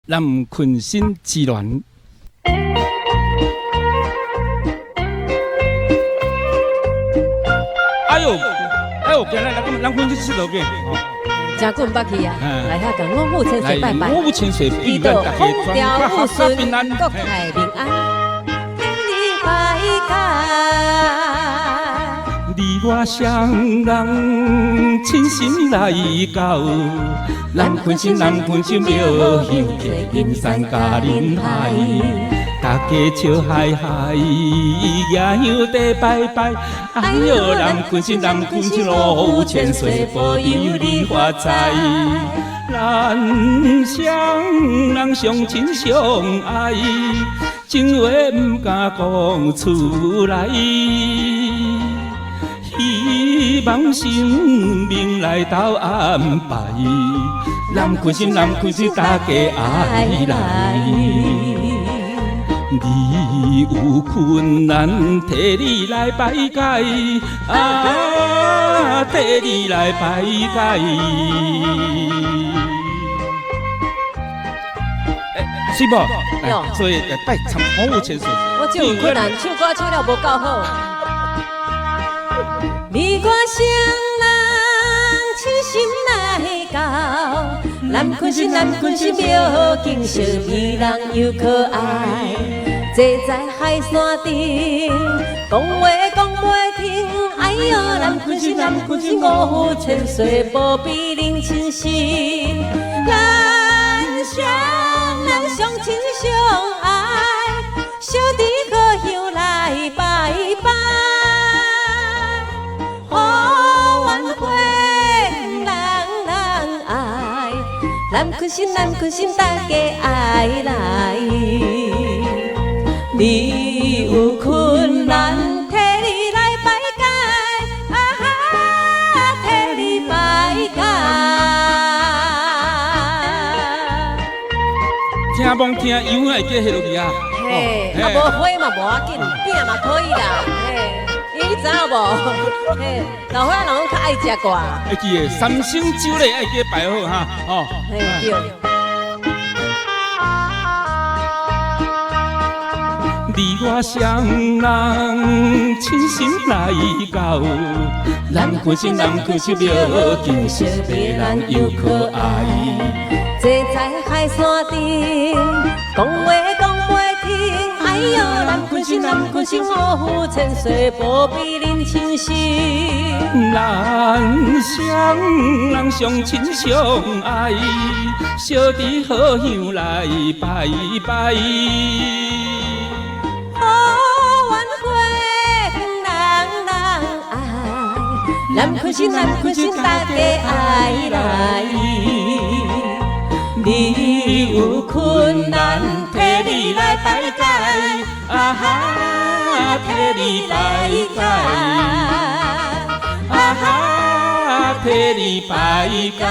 南鯤鯓之戀。哎呦，哎呦，今日來南鯤鯓佚佗去，真久毋捌去啊！來遐共五虎千歲拜拜，五虎千歲祈禱風調雨順，國泰民安。拜拜。你我雙人傾心來到，南鯤鯓南鯤鯓廟香客金山佮林海，大家笑嗨嗨，迎香地拜拜。哎喲，南鯤鯓南鯤鯓五虎千歲保佑你發財。咱雙人相親相愛，情話毋敢講出來。希望神明來鬥安排，南鯤鯓南鯤鯓大家愛來。你有困難，替你來排解，啊，替你來排解。是無？所以來拜參五虎千歲。我唱有困難，唱歌唱了無夠好。你我雙人傾心來到，南鯤鯓南鯤鯓廟景色迷人又可愛。坐在海山頂，講話講袂停。哎喲，南鯤鯓南鯤鯓五虎千歲保庇恁親心。咱雙人相親相愛，小弟好香來拜拜。好緣分人人愛，南鯤鯓南鯤鯓大家愛來。你有困難，替你來排解，啊哈，替你排解。聽罔聽，有會記彼落去啊？嘿，啊無花嘛無要緊，餅嘛可以啦。嘿，你知影無？嘿，老歲仔人攏較愛食粿。會記得三星酒咧，愛記擺好哈，哦。嘿，對。你我雙人傾心來到，南鯤鯓南鯤鯓廟景色迷人又可愛。坐在海山頂，講話講袂停。哎喲，南鯤鯓南鯤鯓五虎千歲保庇恁親心。咱雙人相親相愛，小弟好香來拜拜。好緣分人人愛，南鯤鯓南鯤鯓大家愛來。你有困難，替你來排解，啊哈，替你排解，啊哈，替你排解，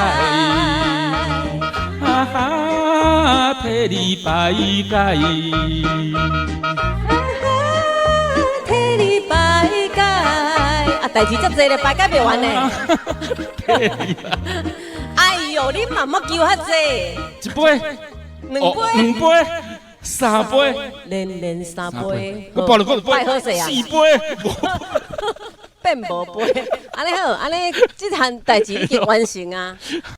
啊哈，替你排解。替你排解，啊，代誌遮濟咧，排解袂完呢。哎喲，你嘛莫求遐濟。一杯，兩杯，兩杯，三杯，連連三杯。我報了個拜好勢啊。四杯，變無杯。按呢好，按呢這項代誌已經完成啊。